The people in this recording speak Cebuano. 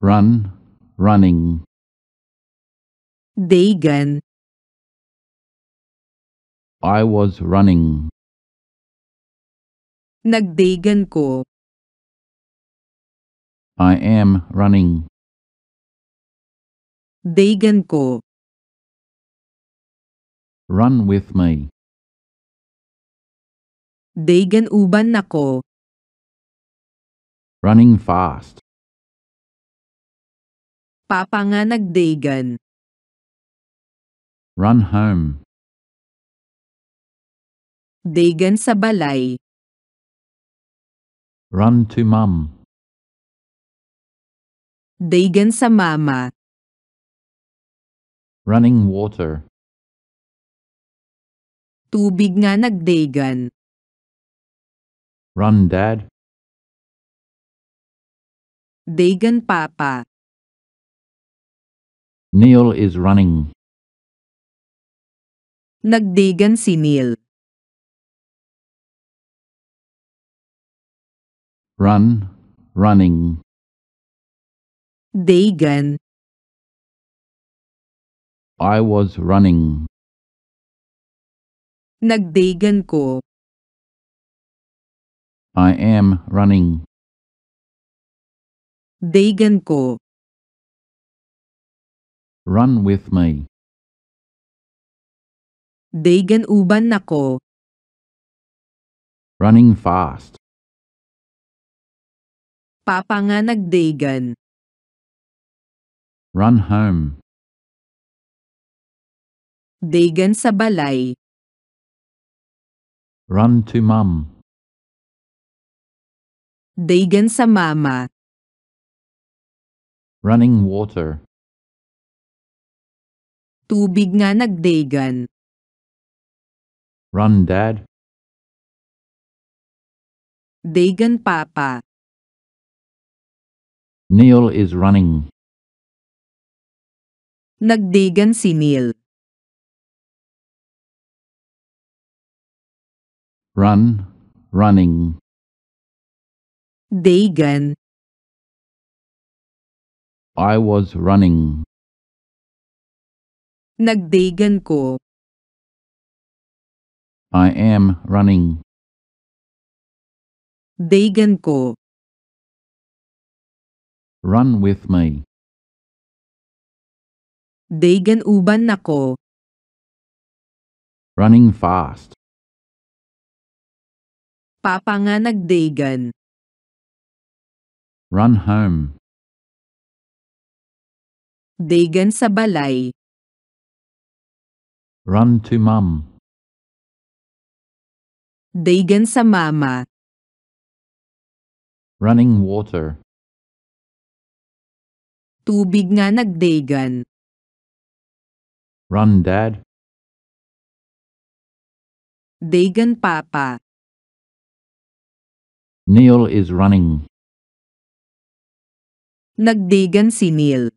Run, running. Daygan. I was running. Nagdaygan ko. I am running. Daygan ko. Run with me. Daygan uban nako. Running fast. Papa nga nagdaygan. Run home. Daygan sa balay. Run to Mum. Daygan sa mama. Running water. Tubig nga nagdaygan. Run, Dad. Daygan, Papa. Neil is running. Nagdaygan si Neil. Run, running. Daygan. I was running. Nagdaygan ko. I am running. Daygan ko. Run with me. Daygan uban nako. Running fast. Papa nga nagdaygan. Run home. Daygan sa balay. Run to Mum. Daygan sa mama. Running water. Tubig nga nagdaygan. Run, Dad. Daygan, Papa. Neil is running. Nagdaygan si Neil. Run, running. Daygan. I was running. Nagdaygan ko. I am running. Daygan ko. Run with me. Daygan uban nako. Running fast. Papa nga nagdaygan. Run home. Daygan sa balay. Run to Mum. Daygan sa mama. Running water. Tubig nga nagdaygan. Run, Dad. Daygan, Papa. Neil is running. Nagdaygan si Neil.